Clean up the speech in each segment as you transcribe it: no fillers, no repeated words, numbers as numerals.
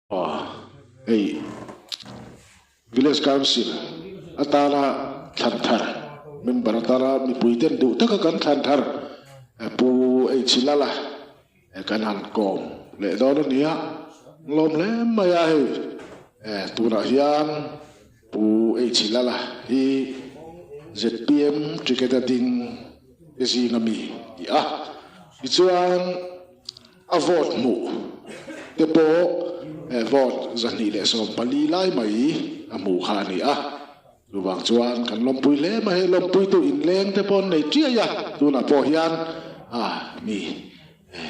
Aw, hei Village Council atana thlan thar, member atana mipuiten duh taka kan thlan thar Pu H Lala kan han kawm leh dawn a ni a, lawm hle mai a hei tunah hian Pu H Lala hi zpm ticket a ding zinga mi a ni a, tichuan. A vote hmuh te pawh vote 240 lai mai a hmuh kha a ni a. Chuvang chuan kan lawmpui hle mai hei lawmpuitu inleng te pawh an nei chiai a, tunah pawh hian a mi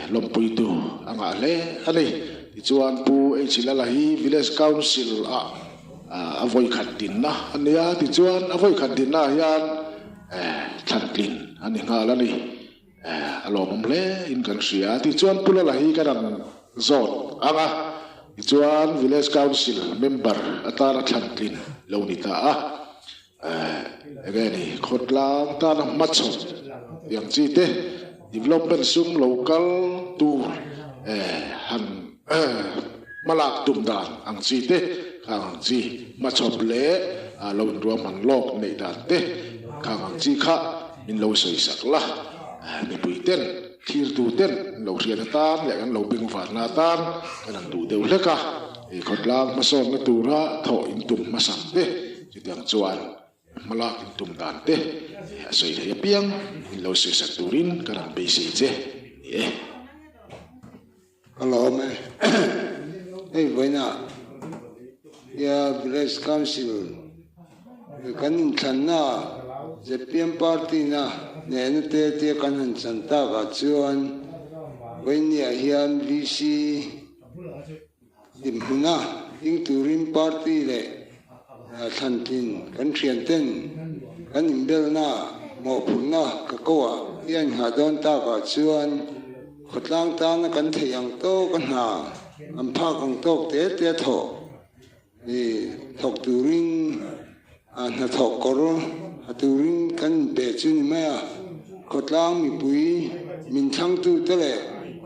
lawmpuitu a ngah hle a ni. Tichuan Pu H Lala hi Village Council ah a vawikhat dinna a ni a, tichuan a vawikhat dinna ah hian thlantlin a ni nghal a ni. A lawmawm hle in kan hria. Tichuan Pu Lala hi kan han zawt ang a, tichuan Village Council member atana thlan tlin lo ni ta a. Enge ni khawtlang tana hmachhawn tih ang chi te, development sum lo kal tur han hmalak tum dan ang chi te, khang ang chi hmachhawp leh lo inruahman lawk neih dan te, khang ang chi kha Min lo sawi sak la, mipui ten, thirtu ten an lo hriat atan leh kan lo bengvarna atan kan han duh deuh hlek a, ei khawtlang hmasawnna tura thawh intum hmasak te, chutiang chuan hmalak intum dan te a sawi thei apiang min lo sawi sak turin kan han beisei che ni e. Ka lawm e. Hei vawiinah ia Village Council kan inthlanna zpm party na nehna te tia kan han chan takah chuan vawiinniah hian VC dinhmuna ding turin party leh thlantlin kan thianten kan inbelna mawhphurhna ka koah i a inghah dawn takah chuan khawtlang tana kan theih ang tawk a hna an phak ang tawk te te a thawh i thawk turin a hnathawk kawr ha turin kan inpe chu ni mai a, khawtlang mipui min thlangtute leh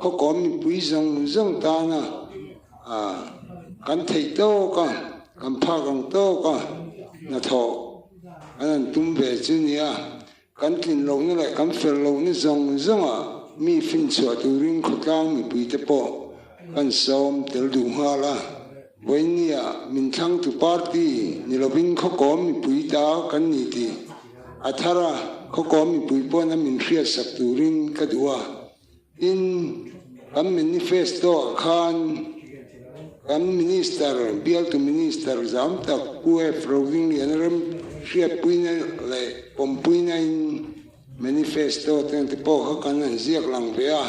khawkawm mipui zawng zawng tana kan theih tawk a, kan phak ang tawk a hnathawh an han tum ve chu nia, kan tlin lohna leh kan fel lohna zawng zawngah mi finchhuah turin khawtlang mipuite pawh kan sawm tel duh nghal a. Vawinia min thlangtu party ni lovin khawkawm mipui ta kan ni tih a thar a, khawkawm mipui paw'n a min hriatsak turin ka duh a. Tin, kan manifesto ah khan kan Minister, bialtu Minister zam tak Pu F. Rovingliana rem hriatpuina leh pawmpuina in Manifesto te te pawh kha kan han ziak lang ve a,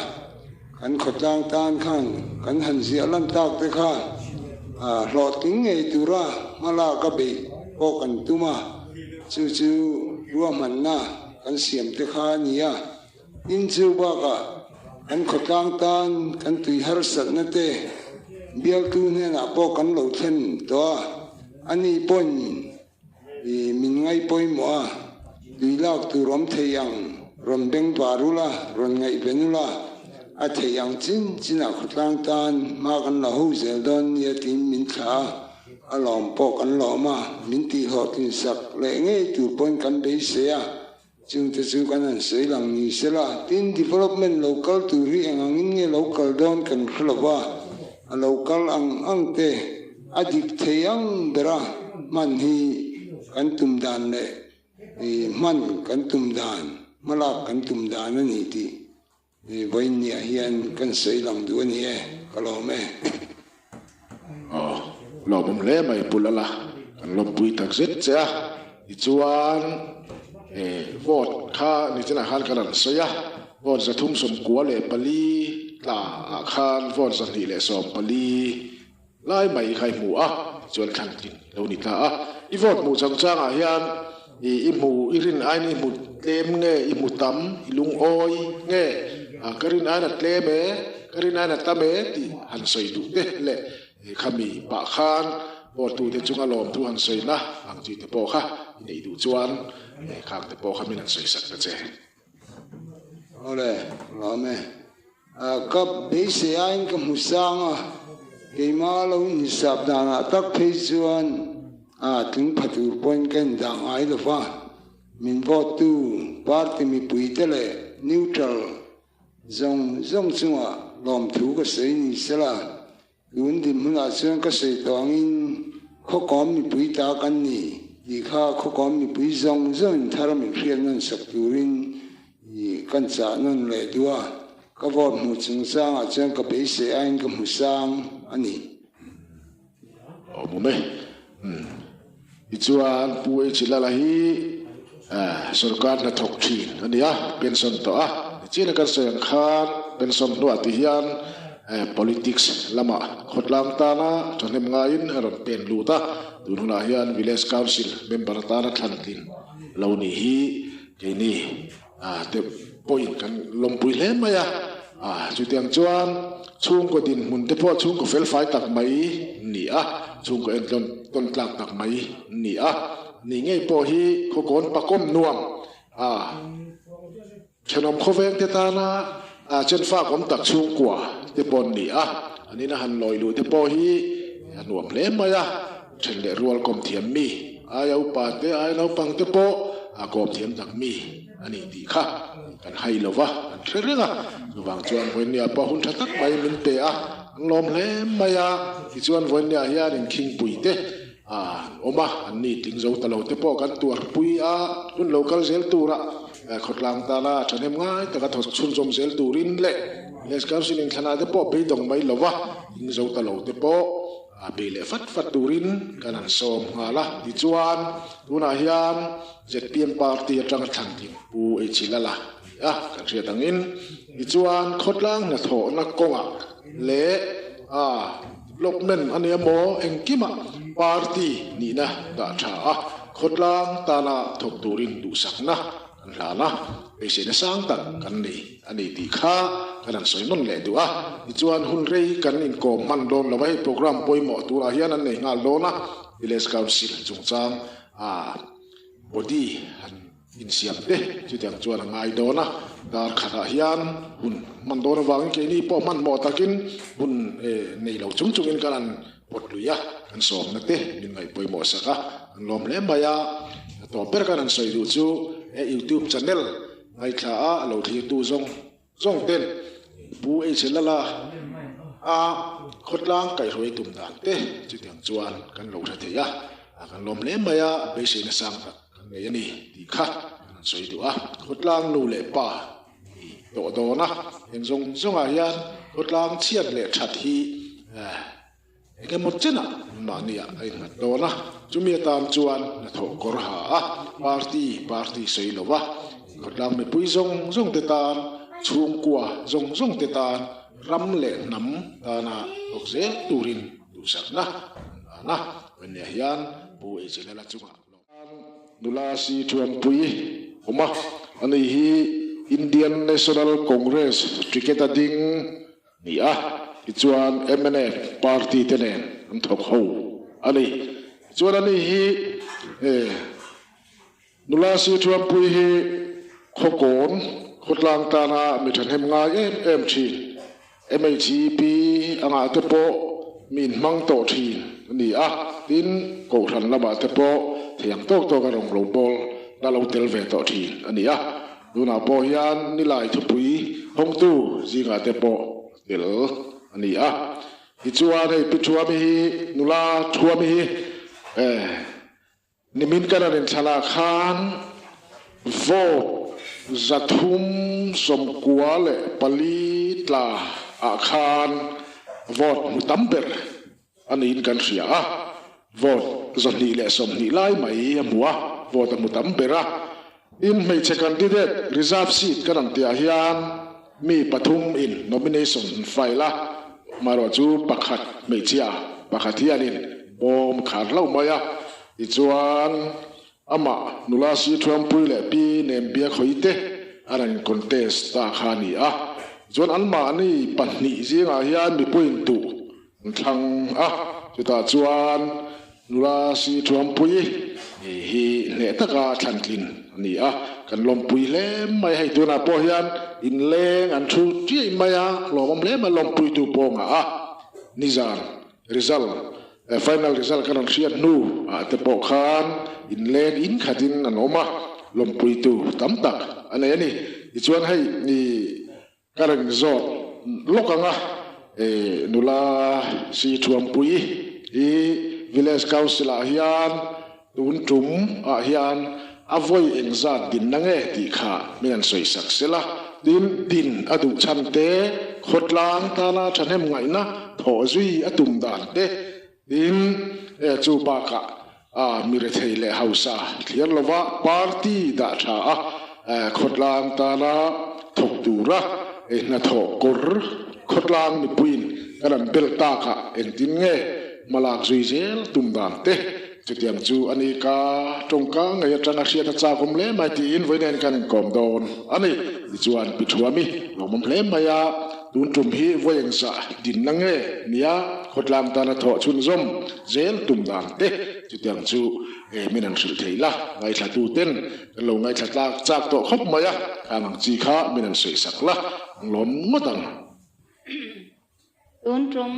kan khawtlang tan khan kan han ziah lan tak te kha hlawhtling ngei tura hmalak a beih pawh kan tum a, chu chu ruahmanna kan siam te kha a ni a. Tin chu bakah kan khawtlang tan kan tui harsatna te bialtu hnenah pawh kan lo thlen tawh a, ani pawhin I min ngai pawimawh a, tui lak tur awm thei ang rawn beng var ula, rawn ngaihven ula, a theih ang chin chinah khawtlang tan hma kan la ho zel dawn nia tiin min thlah a, a lawm pawh kan lawm a, min tihhlawhtlin sak leh ngei tur pawhin kan beisei a, chungte chu kan han sawi lang ni sela, tin development lo kal tur hi eng angin nge lo kal dawn kan hre lo va, a lo kal ang ang te a dik thei ang bera hman hi kan tum dan leh hman kan tum dan, hmalak kan tum dan a ni tih Vawiinniah hian kan sawi lang duh a ni e, ka lawm e. Aw, lawmawm hle mai Pu Lala, kan lawmpui tak zet che a. Tichuan, e, vote kha nichinah khan kan rawn sawi a, vote 394 tla ah khan vote 214 lai mai kha i hmu a, tichuan thlan tlin lo ni ta a. I vote hmuh changchangah hian i i hmu, i rin aiin i hmu tlem nge, i hmu tam, i lungawi nge, ka rin aiin a tlem e, ka rin aiin a tam e tih han sawi duh te leh khami pah khan vote tute chunga lawmthu han sawina ang chi te pawh kha i neih duh chuan khang te pawh kha min han sawi sak ta che. Awle, lawm e. Ka beisei aiin ka hmu sang a. Keimah lo inhisap danah tak phei chuan a tling pha tur pawhin ka indah ngai lo va, min vote tu party mipuite leh neutral zawng zawng chungah lawmthu ka sawi ni sela, tun dinhmunah chuan ka sawi tawh angin khawkawm mipui ta kan ni tih kha khawkawm mipui zawng zawngin thar min hriat nawn sak turin Kan chah nawn leh duh a, ka vote hmuh chungchangah chuan ka beisei aiin ka hmu sang a ni. Awm awm e. Umm. Tichuan Pu H Lala hi sorkar hnathawk thin a ni a, pension tawh a. Tichian a kan sawi ang khan pension hnuah ti hian politics lamah khawtlang tana thahnem ngaiin a rawn pen lut a. Tun hunah hian Village Council member atana thlan tlin lo nih hi Keini te pawhin kan lawmpui hle mai a, chutiang chuan chhungkaw dinhmun te pawh chhungkaw felfai tak mai ni a, chhungkaw entawn tawn tlak tak mai ni a, ni ngei pawh hi khawkawn pakawm nuam thenawm khawveng te tana chenfak awm tak chhungkua te pawh an ni a, an ina han lawi luh te pawh hi a nuam hle mai a. Then leh rual kawm thiam mi, aia upa te, aia naupang te pawh a kawm thiam tak mi a ni tih kha kan hai lo va, kan hre reng a. Chuvang chuan Vawinia pawh hun tha tak mai min pe a, an lawm hle mai a. Tichuan Vawinia hian inkhingpui te an awm a, an ni tling zo ta lo te pawh kan tuarpui a, hun lo kal zel tura khawtlang tana thahnem ngai taka thawk chhunzawm zel turin leh Village Council inthlanah te pawh beidawng mai lo va, tling zo ta lo te pawh A bei leh fat fat turin kan han sawm nghal a, tichuan tunah hian zpm party atanga thlan tling Pu H Lala a ni a, kan hriat angin tichuan khawtlang hnathawhna kawngah leh a development a nia maw engkimah party nihna dah tha a, khawtlang tana thawk turin duhsakna kan hlan a, beiseina sang tak kan nei a ni tih kha kan han sawi nawn leh duh a. Tichuan hun rei kan inkawm hman dawn lo a, hei programme pawimawh turah hian an nei nghal dawn a, Village Council chungchang a body han insiam te chutiang chuan a ngai dawn a, dar khatah hian hun hman dawn avangin keini pawh hmanhmawh takin hun nei lo chung chungin kan han pawt lui a, kan sawmna te min ngaih pawimawh sak a, an lawm hle mai a, a tawp ber kan han sawi duh chu he youtube channel ngaithla a lo thlirtu zawng zawng ten Pu H Lala a khawtlang kaihhruai tum dan te chutiang chuan kan lo hre thei a, kan lawm hle mai a, beiseina sang tak kan nei a ni tih kha kan han sawi duh a, khawtlang nu leh pa i tawh dawn a, eng zawng zawngah hian khawtlang chhiat leh that hi eng emaw chenah mahniah a innghat dawn a, chumi atan chuan hnathawh kawr ha a, party party sawi lo va, khawtlang mipui zawng zawng te tan, chhungkua zawng zawng te tan, ram leh hnam tana thawk zel turin duhsakna an dan a, Vania hian Pu Eichilala chungah lawm. Nula si Thuampui awm a, ani hi Indian National Congress ticket a ding ni a, tichuan mnf party te nen an thawk ho a ni. Tichuan ani hi nula si Thuampui hi khawkawn khawtlang tana mi thahnem ngai em em thin. MHEP angah te pawh mi inhmang tawh thin a ni a, tin, Kohhran lamah te pawh thei ang tawk tawk a rawn lo bawl la lo tel ve tawh thin a ni a, tunah pawh hian Nilai thupui hawngtu zingah te pawh a tel a ni a. Tichuan hei Pi Thuami hi nula Thuami hi eh. Nimin kan an inthlanah khan vote 394 tla ah khan vote hmu tam ber a niin kan hria a, vote 220 lai mai a hmu a, vote a hmu tam ber a. Tin, hmeichhe candidate reserve seat kan an tihah hian mi pathum in nomination an file a, amaherawhchu pakhat hmeichhia pakhat hianin bawm khar hlauh mai a, tichuan amah nula si Thuampui leh Pi Nembia Khawite an rawn contest ta kha a ni a, tichuan anmahni pahnih zingah hian mipuiin duh An thlang a, chutah chuan nula si Thuampui hi hneh taka thlan tlin a ni a, kan lawmpui hle mai. Hei tunah pawh hian inleng an thu chiai mai a, lawmawm hle mai lawmpuitu pawngah a nizan. Result, Final result kan rawn hriat hnu ah te pawh khan inleng in khatin an awm a, lawmpuitu tam tak a nei a ni. Tichuan hei i ka reng zawt lawk ang a, nula si Thuampui hi Village Council ah hian tun tum ah hian a vawi engzat dinna nge tih kha min han sawi sak sela. Tin, din a duh chhan te, khawtlang tana thahnem ngaihna thawh zui a tum dan te, tin, chu bakah mi rethei leh hausa thliar lova party dah tha a, khawtlang tana thawk tura hnathawh kawr khawtlang mipuiin kan an bel takah engtin nge hmalak zui zel tum dan te. Chutiang chu a ni ka tawngka ngei atanga hriat a chak awm hle mai tiin vawiin kan inkawm dawn a ni. Tichuan Pi Thuami lawmawm hle mai a, tun tum hi vawi engzah dinna nge nia khawtlang tana thawh chhunzawm zel tum dan te chutiang chu min han hrilh thei la, ngaithla tu ten kan lo ngaithla tlak chak tawh khawp mai a, khang ang chi kha min han sawisak la, an lawm ngawt ang. Tun tum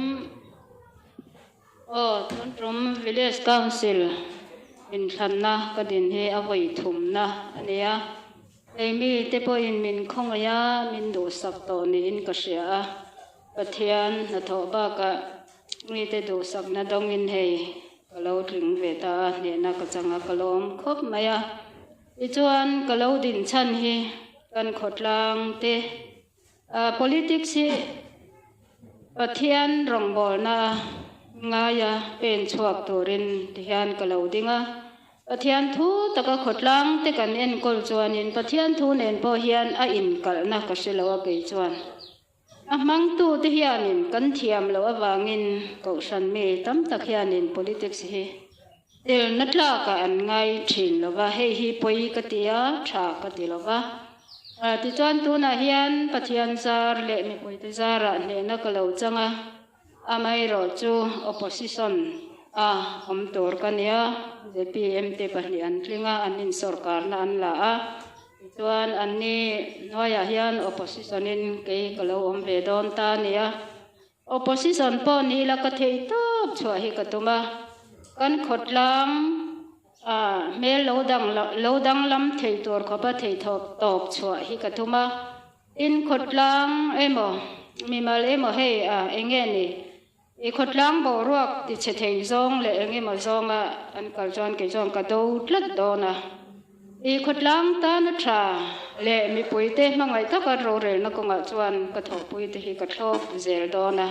aw tun tum Village Council inthlanna ka din hi a vawi thumna a ni a, hei mi te pawhin min khawngaih a, min duhsak tawh niin ka hria a, Pathian hnathawh bakah mite duhsakna dawngin hei ka lo tling ve ta a, hnehna ka chang a, ka lawm khawp mai a. Tichuan ka lo din chhan hi kan khawtlang te Politics hi Pathian rawngbawlna ngaia pen chhuak turin tihian ka lo ding a. Pathian thu taka khawtlang te kan enkawl chuanin Pathian thu nen pawh hian a inkalhna ka hre lo a kei chuan. A hmangtu te hianin kan thiam loh avangin Kohhran mi tam tak hianin politics hi telna tlakah an ngai thin lo va, hei hi pawi ka ti a, tha ka ti lo va. Tichuan tunah hian Pathian zar leh mipuite zarah hnehna ka lo chang a, amaherawh chu opposition a awm tur ka nia, zpm te pahnih an tling a, an insawrkarna an la a, tichuan anni hnuaiah hian opposition in kei ka lo awm ve dawn ta a nia. Opposition pawh ni ila ka theih tawp chhuah hi ka tum a, kan khawtlang hmel lo dang lo danglam thei tur khawpa theih tawp chhuah hi ka tum a, in khawtlang emaw mimal emaw hei eng nge ni i khawtlang boruak tichhe thei zawng leh eng emaw zawnga an kal chuan kei chuan ka do tlat dawn a. I khawtlang tana tha leh mipuite hmangaih taka rorelna kawngah chuan ka thawhpuite hi ka thlawp zel dawn a.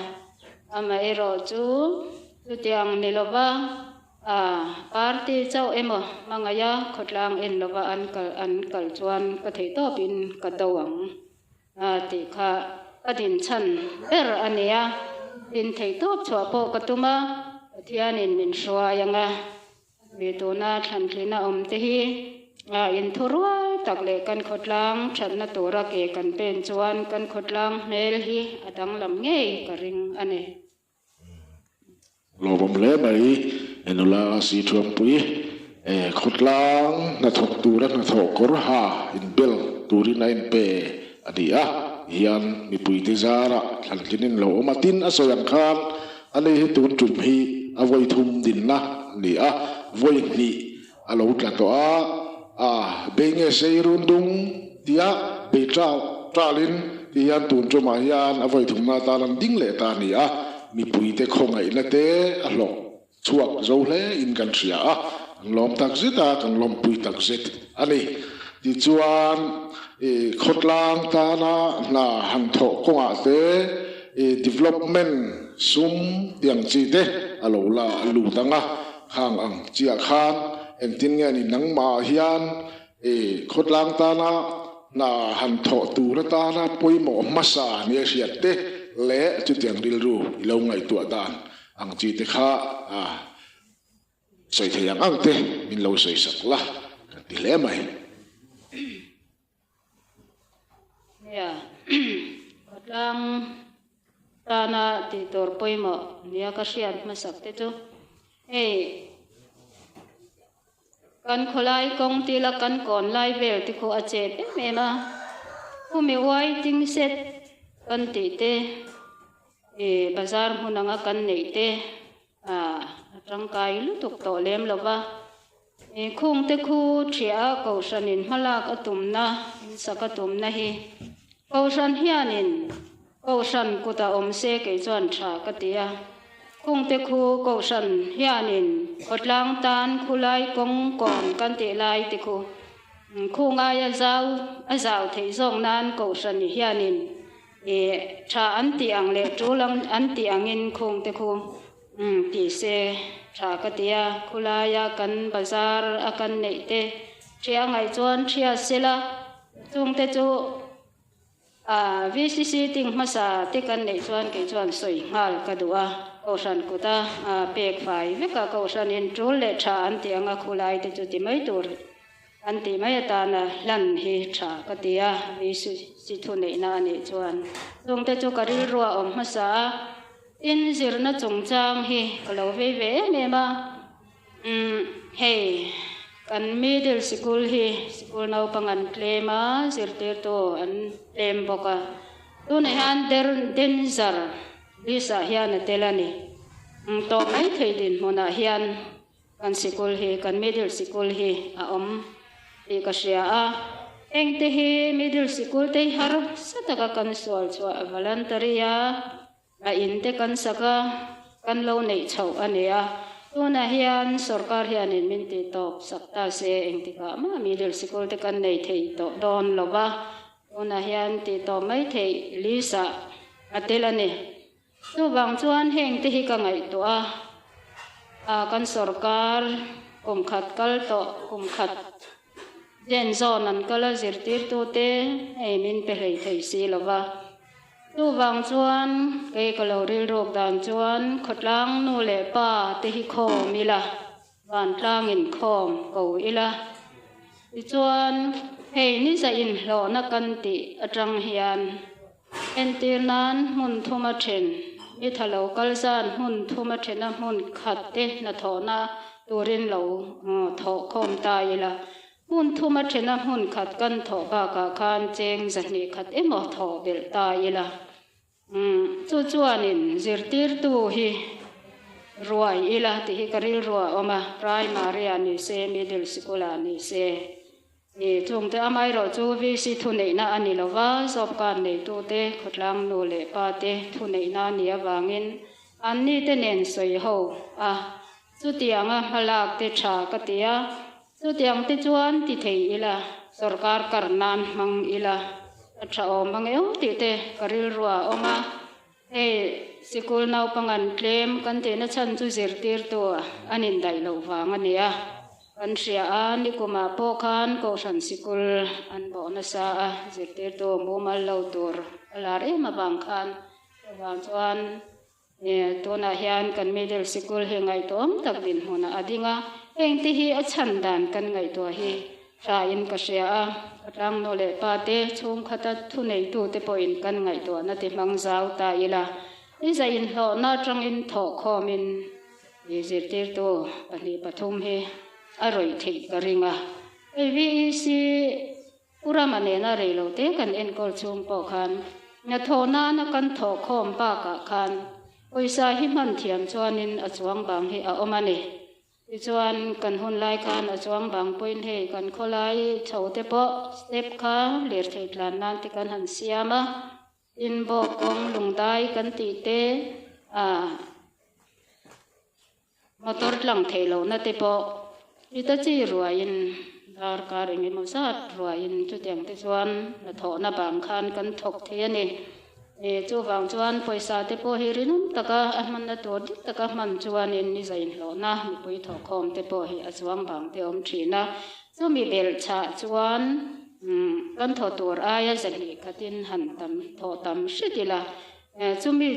Amaherawh chu chutiang ni lova party chauh emaw hmangaiha khawtlang en lova an kal an kal chuan ka theihtawpin ka do ang tih kha ka dinchhan ber a ni a. Din theihtawp chhuah pawh ka tum a, Pathianin min hruai ang a. Mi tuna thlantlina awm te hi inthu rual tak leh kan khawtlang thatna tura ke kan pen chuan kan khawtlang hmel hi a danglam ngei ka ring a ni. Lawmawm hle mai nula si Thuampui khawtlang hnathawk tura hnathawh kawr ha inbel turin a inpe a ni a, hian mipuite zarah thlantlinin lo awm a, tin a sawi ang khan A nei hi tun tum hi a vawi thum dinna a ni a, vawi hnih a lo tla tawh a, a bei nge sei run dung tia bei tal talin ti hian tun tumah hian a vawi thumna atan an ding leh ta a ni a, mipuite khawngaihna te a hlawh chhuak zo hle in kan hria a, kan lawm tak zet a, kan lawmpui tak zet a ni. Tichuan i khawtlang tana hna han thawh kawngah te, i development sum tiang chi te a lo la lut ang a, khang ang chiah khan engtin nge ni nangmah hian i khawtlang tana hna han thawh tur atana pawimawh hmasa nia hriat te leh chutiang rilru i lo ngaihtuah dan ang chi te kha a sawi thei ang ang te min lo sawi sak la kan ti hle mai. Nia, khawtlang tana tih tur pawimawh nia ka hriat hmasak te chu hei kan khawlai kawng tila kan kawn lai vel te khu a chep em em a, khumi waiting shed kan tih te ih bazar hmun anga kan neih te. tangkai lutuk tawh lem lo va. Khungte khu thiah Kohhranin hmalak a tumna, insak a tumna hi Kohhran hianin Kohhran kutah awm se kei chuan tha ka ti a. Khungte khu Kohhran hianin khawtlang tan khulai kawng kawn kan tih lai te khu khungai a zau a zau theih zawk nan Kohhran hianin tha an tih ang leh tul an tih angin khungte khu tih se tha ka ti a. Khulaia kan bazar a kan neih te ṭhia ngaih chuan ṭhia sela chungte chu VCC ting hmasa te kan neih chuan kei chuan sawi nghal ka duh a, Kohhran kuta pek fai vek a, Kohhranin tul leh tha an tih anga khulai te chu ti mai tur an tih mai atana hlan hi tha ka ti a, VCC thuneihna a nih chuan chungte chu ka rilru a awm hmasa a, tin zirna chungchang hi ka lo vei ve em em a. Umm hei kan middle sikul hi sikul naupang an tlem a, zirtirtu an tlem bawk a, tunah hian der danger list ah hian a tel a ni. Umm tawh mai thei dinhmunah hian kan sikul hi kan middle sikul hi a awm tih ka hria a, engte hi middle sikul te hi harsa taka kan sual chhuah voluntary a. A in te kan sak a, kan lo neih chhoh a ni a. Tunah hian sorkar hianin min tih tawp sak ta se engtikah mah middle sikul te kan nei thei tawh dawn lo va, tunah hian tih tawp mai theih list ah a tel a ni. Chuvang chuan heng te hi ka ngaihtuah a, a kan sorkar kum khat kal tawh kum khat zen zawn an kal a zirtirtute hei min pe hlei thei si lo va. Chuvang chuan kei ka lo rilruk dan chuan khawtlang nu leh pa te hi khawm ila, vantlang inkhawm ko ila. Tichuan hei ni za inhlawhna kan tih atang hian entir nan hmun thuma then, mi tha lo kal zan hmun thuma thena hmun khat te hnathawhna turin lo thawh khawm ta ila. Hmun thuma thena hmun khat kan thawh bakah khan cheng 200 khat emaw thawh belh ta ila. Umm, chu chuanin zirtirtu hi ruai ila tih hi ka rilru a awm a, primary ah ni se, middle sikul ah ni se. Ih, chungte amaherawh chu VC thuneihna a ni lova, zawpkan neitute, khawtlang nu leh pa te thuneihna a nih avangin anni te nen sawi ho a, chutianga hmalak te tha ka ti a. Chutiang te chuan ti thei ila, sorkar kar nan hmang ila a tha awm ang eo tih te ka rilru a awm a. Hei sikul naupang an tlem kan tihna chhan chu zirtirtu an indaih loh vang a ni a. Kan hria a, nikumah pawh khan Kohhran sikul an bawh nasa a, zirtirtu mumal lo tur a lar em avang khan chuvang chuan Tunah hian kan middle sikul hi ngaihtuahawm tak dinhmunah a ding a, hengte hi a chhan dan kan ngaihtuah hi thain ka hria a, khawtlang nu leh pa te, chhungkhata thuneitute pawhin kan ngaihtuahna ti hmang zau ta ila, i zah inhlawhna atangin thawhkhawmin i zirtirtu pahnih pathum hi a rawih theih ka ring a. Hei VEC Pu Rama nena rei lo te kan enkawl chhung pawh khan hnathawh nana kan thawh khawm bakah khan pawisa hi hman thiam chuanin a chuang bang hi a awm a ni. Tichuan kan hun lai khan a chuang bang pawhin hei kan khawlai chho te pawh step kha lirthei tlan nan te kan han siam a, tin bawk kawng lungdai kan tih te ah Motor tlang theih lohna te pawh ita chi ruaiin darkar eng emaw zat ruaiin chutiang te chuan hnathawhna bang khan kan thawk thei a ni. Chuvang chuan pawisa te pawh hi rinawm taka a hmanna tur dik taka hman chuanin ni zainhlawhna mipui thawhkhawm te pawh hi a chuang bang te awm thin a. Chumi belhchhah chuan kan thaw tur aia 200 khatin han tam thawh tam hret ila. Chumi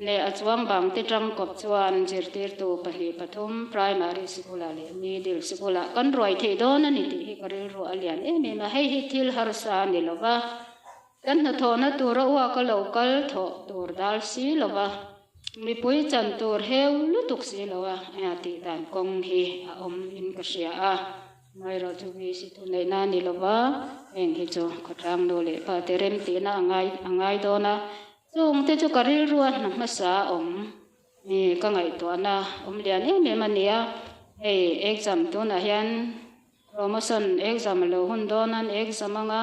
Leh a chuang bang te tang kawp chuan zirtirtu pahnih pathum primary sikula leh middle sikula kan ruai theih dawn a ni tih hi ka rilru a lian em em a, hei hi thil harsa a ni lova, kan hnathawhna tura uak a lo kal thawh tur dal si lova, mipui chan tur heu lutuk si lo a tih dan kawng hi a awm in ka hria a. Amaherawh chu VC thuneihna a ni lova, heng hi chu khawtlang nu leh pa te rem tihna a ngai a ngai dawn a. Chungte chu ka rilru a hna hmasa a awm. Mi ka ngaihtuahna awm lian em em a ni a, hei exam tunah hian promotion exam a lo hun dawn a, an exam anga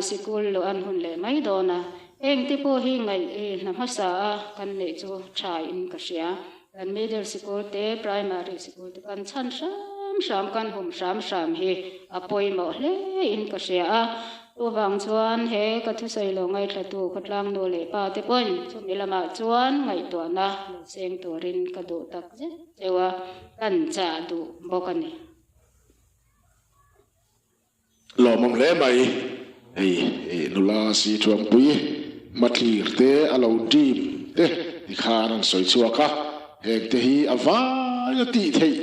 sikul luh an hun leh mai dawn a, engte pawh hi ngaih hna hmasa a kan neih chu tha in ka hria. Kan middle sikul te, primary sikul te kan chhan hram hram, kan hum hram hram hi a pawimawh hle in ka hria a. Chuvang chuan he ka thusawi lo ngaithlatu khawtlang nu leh pa te pawhin chumi lamah chuan ngaihtuahna lo seng turin ka duh tak zet cheu a, kan chah duh bawk a ni. Lawmawm hle mai. Hei nula si Thuampui hmathlir te a lo dim te tikhan an sawi chhuak a, heng te hi a vai a tih theih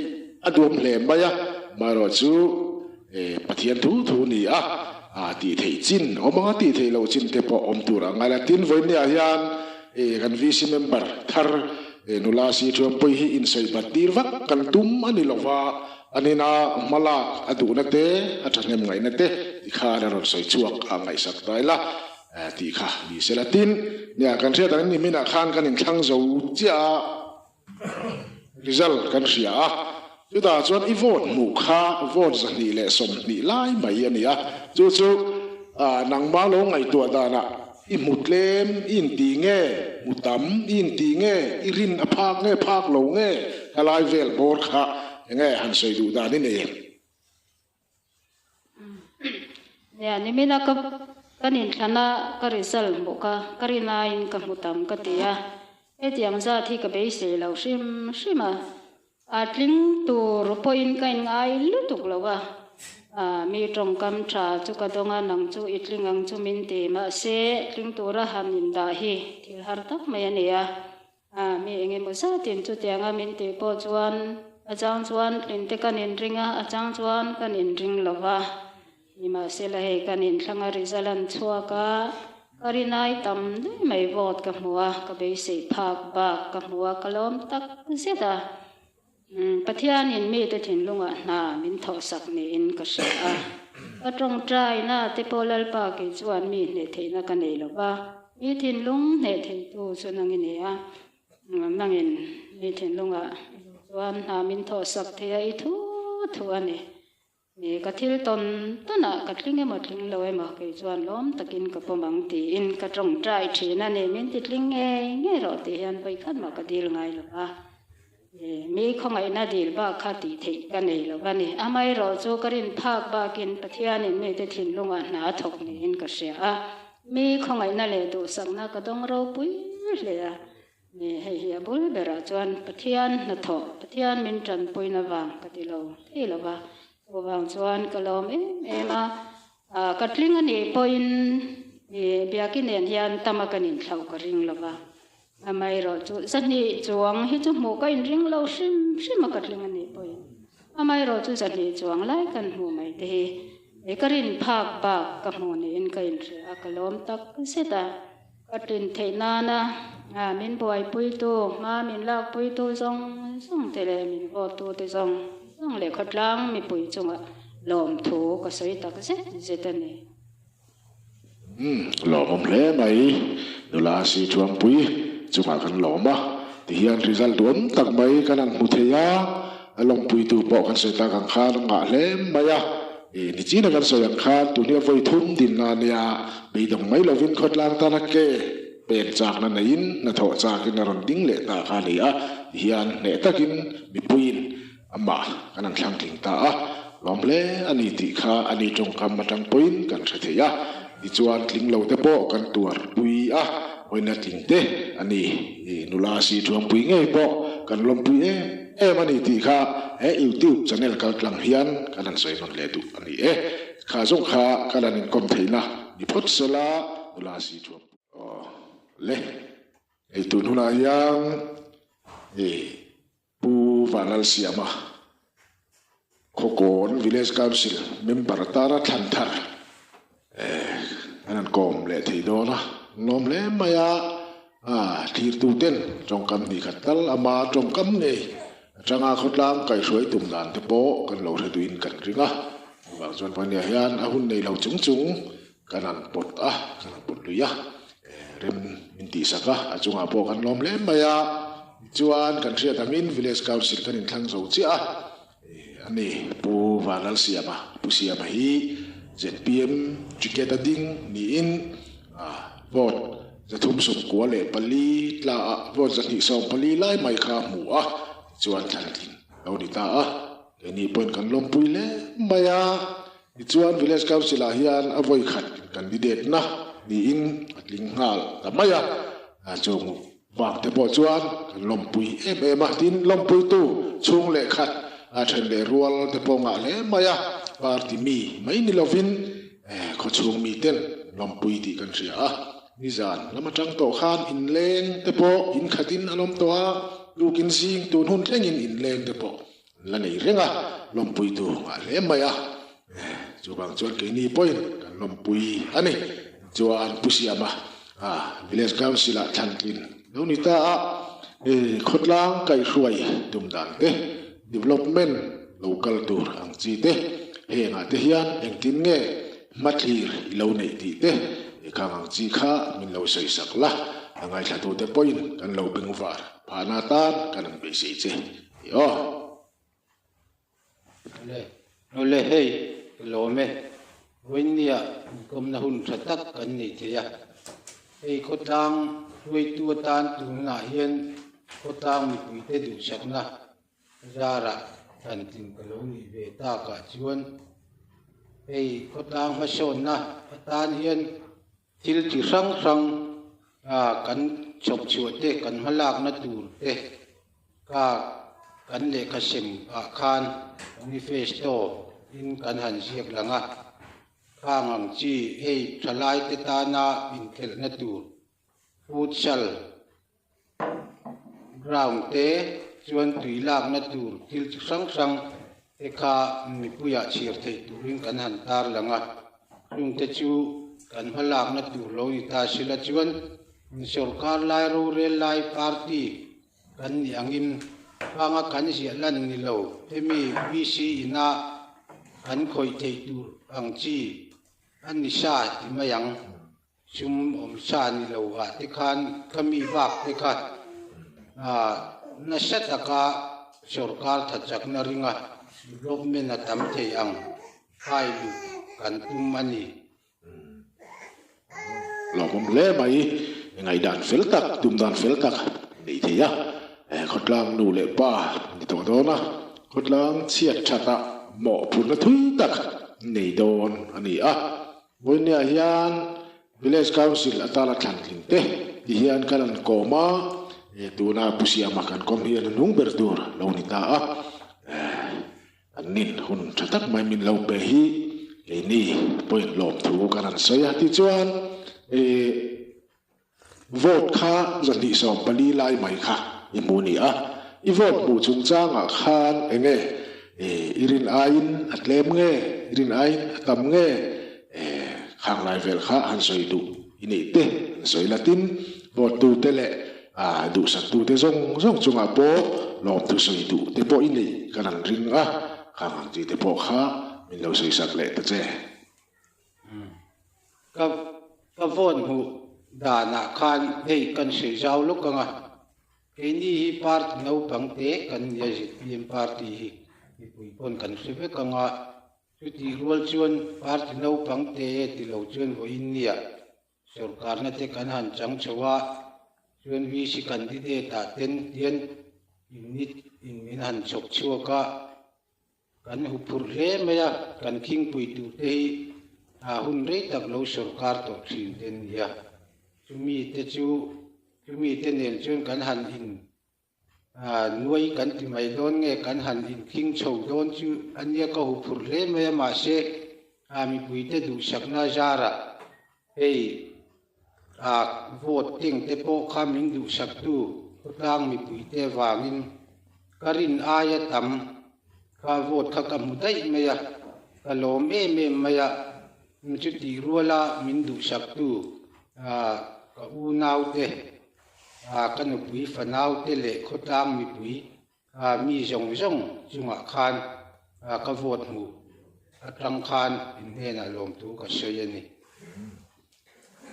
a duam hle mai a, amaherawhchu Pathian thu thu ni a, tih theih chin awm anga tih theih loh chin te pawh awm tur a ngai la. Tin, vawinia hian kan VC member thar nula si Thuampui hi insawi bat tir vak kan tum a ni lo va, a nina hmalak a duhna te, a thahnem ngaihna te ti khan a rawn sawi chhuak a ngaihsak ta ila tih kha ni sela. Tin, nia kan hriat ang niminah khan kan inthlang zo chiah a. Result kan hria a, chutah chuan i vote hmuh kha vote 220 lai mai a ni a, chu chu nangmah lo ngaihtuah danah i hmu tlem i inti nge, hmu tam i inti nge, i rin a phak nge phak lo nge, helai vel bawr kha enge han sawi duh dan i nei em? Nia, nimina ka kan inthlana ka result hmuh kha ka rinaiin ka hmu tam ka ti a, hetiang zat hi ka beisei lo hrim hrim a, a tling tur pawhin ka inngai lutuk lo a, mi tawngkam tha chu ka dawng a, nang chu i tling ang chu min ti, mahse tling tura han indah hi thil har tak mai a ni a. A, mi eng emaw zatin chutianga min tih pawh chuan a chang chuan tlinte kan inring a, a chang chuan kan inring lo va. Nimahsela hei kan inthlanga result an chhuak a, ka rinai tam daih mai vote ka hmu a, ka beisei phak bak ka hmu a, ka lawm tak zet a. Pathianin mite thinlungah hna min thawhsak niin ka hria a. Ka tawngtaina te pawh Lalpa kei chuan mi hneh theihna ka nei lo va, mi thinlung hneh theitu chu nang i ni a. Nangin mi thinlungah chuan hna min thawhsak thei a, i thu thu a ni. Ni, ka thil tawn tawnah ka tling emaw tling lo emaw kei chuan lawm takin ka pawm ang tiin ka tawngtai thin a ni. Min ti tling ngei ngei rawh tih hian vawi khat mah ka dil ngai lo va. Mi khawngaihna dil bak kha tih theih ka nei lo va ni. Amaherawhchu ka rin phak bakin Pathianin mite thinlungah hna a thawk niin ka hria a. Mi khawngaihna leh duhsakna ka dawng ropui hle a. Ni, hei hi a bul berah chuan Pathian hnathawh, Pathian min tanpuina vang ka ti lo thei lo va, chuvang chuan ka lawm em em a, ka tling a nih pawhin Biaki nen hian tama kan inthlauh ka ring lo va, amaherawhchu zahnih chuang hi chu hmuh ka inring lo hrim hrim a ka tling a nih pawhin amaherawhchu zahnih chuang lai kan hmuh mai te hi ka rin phak bak ka hmuh niin ka inhria a, ka lawm tak zet a. Ka tlin theih nana min buaipuitu, hma min lakpuitu zawng zawng te leh min vote-tute zawng zawng leh khawtlang mipui chungah lawmthu ka sawi tak zet zet a ni. Umm, lawmawm hle mai. Nula si Thuampui chungah kan lawm a, tihian result duhawm tak mai kan han hmu thei a, a lawmpuitu pawh kan sawi tak ang khan a ngah hle mai a. Nichina kan sawi ang khan tun hi a vawi thum dinna a nia, beidawng mai lovin khawtlang tana ke pen chakna neiin hnathawh chakin a rawn ding leh ta kha a ni a, tihian hneh takin mipuiin amah kan han thlang tling ta a, lawm hle a ni tih kha a ni tawngkam atang pawhin kan hre thei a, tichuan tling lo te pawh kan tuarpui a, hawina tling te a ni, nula si thuampui ngei pawh kan lawmpui em. Em a ni tih kha he YouTube channel kal tlang hian kan han sawi nawn leh duh a ni e. Kha zawng kha kan han inkawm theihna ni phawt sela nula si thuam aw le. Hei tun hunah hian i Pu Vanlalsiama Khawkawn Village Council member atana thlan thar an han kawm leh thei dawn a, lawm hle mai a, thirtu ten tawngkam hnih khat tal ama tawngkam ngei atanga khawtlang kaihhruai tum dan te pawh kan lo hre duhin kan ring a, chuvang chuan pahniah hian a hun nei lo chung chung kan han pawt a, kan han pawt lui a, rem min tihsak a, a chungah pawh kan lawm hle mai a. Tichuan kan hriat angin Village Council kan inthlang zo chiah a, a ni Pu Vanlalsiama, Pu Siama hi zpm ticket a ding niin vote 394 tla ah vote 240 lai mai kha a hmu a, tichuan thlantlin lo ni ta a, keini pawhin kan lawmpui hle mai a. Tichuan Village Council ah hian a vawi khat candidate na niin a tling nghal ta mai a, chung vang te pawh chuan kan lawmpui em em a, tin lawmpuitu chhung leh khat a then leh rual te pawh ngah hle mai a, party mi mai ni lovin khawchhung mi ten lawmpui tih kan hria a, nizan lam atang tawh khan inleng te pawh in khatin an awm tawh a, tukin zing tun hun thlengin inleng te pawh An la nei reng a, lawmpui tur ngah hle mai a, chuvang chuan keini pawhin kan lawmpui a ni. Chuan Pu Siama Village Council ah thlantlin lo ni ta a, khawtlang kaihhruai tum dan te, development lo kal tur ang chi te, hengah te hian engtin nge hmathlir i lo neih tih te, khang ang chi kha min lo sawisak la, a ngaithlatute pawhin kan lo bengvar phahna atan kan han beisei che. Aw. Awle, awle hei, ka lawm e. Vawinia inkawmna hun tha tak kan nei thei a. Hei khawtlang hruaitu atan tunah hian khawtlang mipuite duhsakna zarah thantlin ka lo nih ve takah chuan hei khawtlang hmasawnna atan hian Thil chi hrang hrang kan chhawp chhuah te, kan hmalakna tur te kha kan lehkha sem ah khan manifesto in kan han ziak lang a. Khang ang chi hei thalai te tana inkhelhna tur futsal ground te chuan tui lakna tur thil chi hrang hrang te kha mipuiah chhiar theih turin kan han tar lang a, chungte chu kan hma lakna tur lo ni ta sila chuan sorkar lai rorel lai party kan nih angin hmanga kan ziah lan ni lo hemi VC ina kan khawih theih tur ang chi a ni sa ti mai ang. Sum awm sa ni lo ah te khan ka mi bak te kha nasa taka sorkar tha chakna ringa development a tam thei ang khai luh kan tum a ni. Lawmawm hle mai, ngaihdan fel tak, tumdan fel tak nei thei a, khawtlang nu leh pa ni tawh dawn a, khawtlang chhiat that ah mawhphurhna thui tak nei dawn a ni a. Vawinia hian Village Council atana thlan tling te ti hian kan han kawm a, tuna Pu Siama kan kawm hi a hnung ber tur lo ni ta a, an nin hun tha tak mai min lo pe hi keini pawhin lawmthu kan han sawi a tichuan Vote kha 240 lai mai kha i hmu ni a, i vote hmuh chungchangah khan eng nge i rin aiin a tlem nge, i rin aiin a tam nge, khang lai vel kha han sawi duh i neih te han sawi la tin, vote tute leh duhsaktute zawng zawng chungah pawh lawmthu sawi duh te pawh i neih kan han ring a, khang ang chi te pawh kha min lo sawisak leh ta che. Ka ka vote hmuh danah khan hei kan sawi zau lawk ang a, keini hi party naupang te kan nia zpm party hi mipui pawn kan hre vek ang a, chutih rual chuan party naupang te ti lo chuan vawiin nia Sorkarna te kan han chang chho a, chuan VC candidate ah ten hian unit in min han chhawp chhuak a, kan huphurh hle mai a, kan khingpui tur te hi a hun rei tak lo sorkar tawh thin te an ni a, chumi te chu chumi te nen chuan kan han in Nuai kan ti mai dawn nge kan han inkhing chho dawn chu a nia ka huphurh hle mai a mahse mipuite duhsakna zarah hei vote teng te pawh kha min duhsaktu khawtlang mipuite avangin ka rin aia tam kha vote kha ka hmu daih mai a, ka lawm em em mai a, chutih ruala min duhsaktu ka unaute Ka nupui fanaute leh khawtlang mipui mi zawng zawng chungah khan ka vote hmuh atang khan in hnenah lawmthu ka sawi a ni.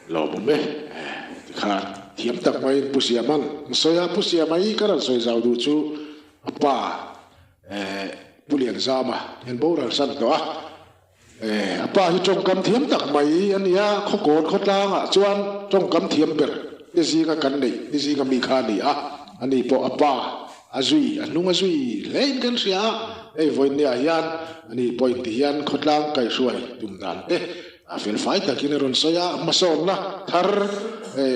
Lawmawm e. Tikhan thiam tak maiin Pu Siama'n an sawi a, Pu Siama hi ka rawn sawi zau duh chu a pa Pu Lianzama hian boral san tawh a. A pa hi tawngkam thiam tak mai a ni a, khawkawn khawtlangah chuan tawngkam thiam ber te zinga kan neih te zinga mi kha a ni a, ani pawh a pa a zui, a hnung a zui hlein kan hria a, hei vawiinniah hian ani pawhin tihian khawtlang kaihhruai tum dan te a felfai takin a rawn sawi a, hmasawnna thar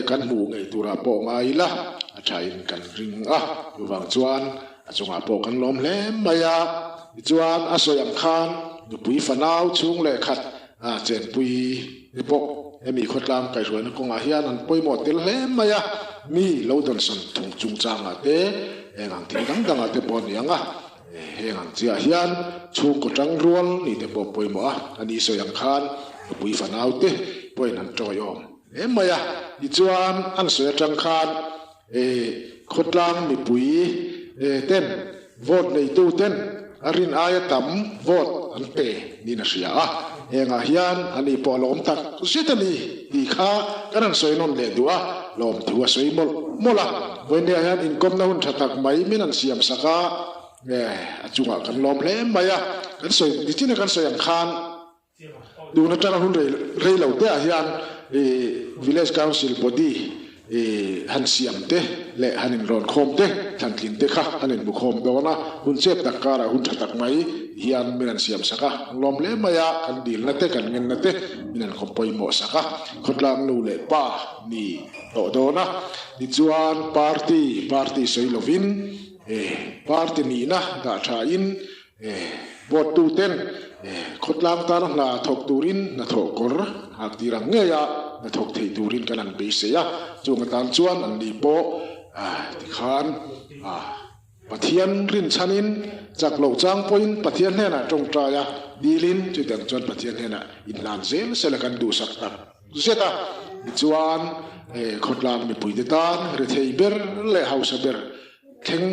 kan hmuh ngei turah pawh ngai ila a thain kan ring a, chuvang chuan a chungah pawh kan lawm hle mai a, tichuan a sawi ang khan nupui fanau chhung leh khat chenpui te pawh hemi khawtlang kaihhruaina kawngah hian an pawimawh tel hle mai a, mi lo dawnsawn thung chungchangah te eng ang thil dang dangah te pawh a ni ang a. Heng ang chiah hian chhungkaw tang rual ni te pawh pawimawh a, a ni sawi ang khan nupui fanau te pawhin an tawiawm hle mai a. Tichuan an sawi atang khan khawtlang mipui ten vote neitu ten a rin aia tam vote an pe niin a hria a. Hengah hian a ni pawh a lawm tak zet a ni tih kha kan han sawi nawn leh duh a, lawmthu a sawi mawlh mawlh a. Vawinia hian inkawmna hun tha tak mai min han siam sak a, a chungah kan lawm hle mai a, kan sawi nichina kan sawi ang khan tun atanga hun rei lo te ah hian Village Council body han siam te leh han inrawn khawm te, thlantlin te kha an inhmu khawm dawn a, hun chep tak karah hun tha tak mai hian min han siam sak a, an lawm hle mai a, kan dilna te kan ngenna te min han khawm pawimawh sak a, khawtlang nu leh pa ni tawh dawn a, tichuan party party sawi lovin party nihna dah thain Vote tu ten khawtlang tana hna thawk turin hnathawh kawr hak tir ang ngei a, hnathawk thei turin kan han beisei a, chung atan chuan an ni pawh tikhan Pathian rinchhanin chak loh chang pawhin Pathian hnenah tawngtai a dilin chutiang chuan Pathian hnenah inhlan zel sela kan duhsak tak zet a. Tichuan khawtlang mipuite tan rethei ber leh hausa ber thleng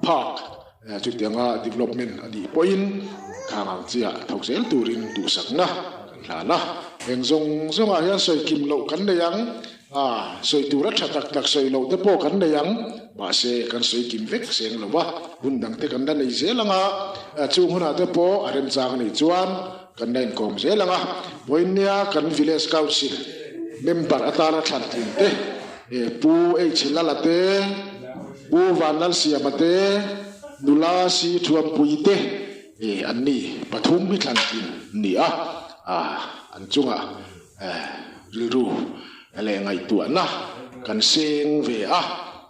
phak Chutianga development a nih pawhin khang ang chiah thawk zel turin duhsakna kan hlan a. Eng zawng zawngah hian sawi kim loh kan nei ang, a sawi tura tha tak tak sawi loh te pawh kan nei ang, mahse kan sawi kim vek seng lo va, hun dang te kan la nei zel ang a, chung hunah te pawh a remchang a nih chuan kan la inkawm zel ang a. Vawiinnia kan Village Council member atana thlan tlin te Pu H Lala te, Pu Vanlalsiama te, nula Si Thuampui te an ni pathum hi thlan tlin ni a, an chungah rilru leh ngaihtuahna kan seng ve a.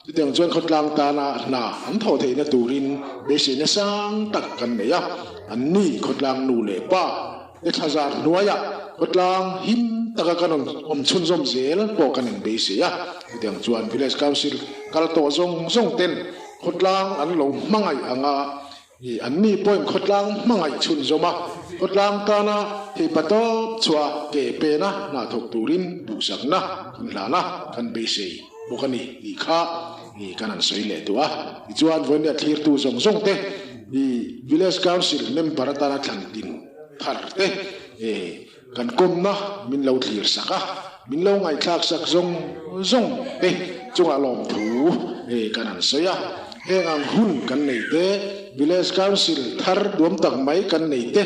Chutiang chuan khawtlang tana hna an thawh theihna turin beiseina sang tak kan nei a, an ni khawtlang nu leh pa te thlazar hnuaiah khawtlang him taka kan awm chhunzawm zel pawh kan inbeisei a. Chutiang chuan Village Council kal tawh zawng zawng ten khawtlang an lo hmangaih ang a, an ni pawhin khawtlang hmangaih chhunzawm a, khawtlang tana theipa tawp chhuah ke pena hna thawk turin duhsakna kan hlan a, kan beisei bawk a ni tih kha kan han sawi leh duh a. Tichuan vawinia thlirtu zawng zawng te Village Council member atana thlan din thar te Kan kawmna min lo thlir sak a, min lo ngaihthlak sak zawng zawng te chungah lawmthu kan han sawi a. Heng ang hun kan nei te, Village Council thar duam tak mai kan nei te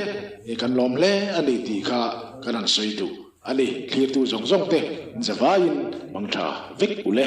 kan lawm hle a ni tih kha kan han sawi duh a ni. Thlirtu zawng zawng te zavaiin mang tha vek u le.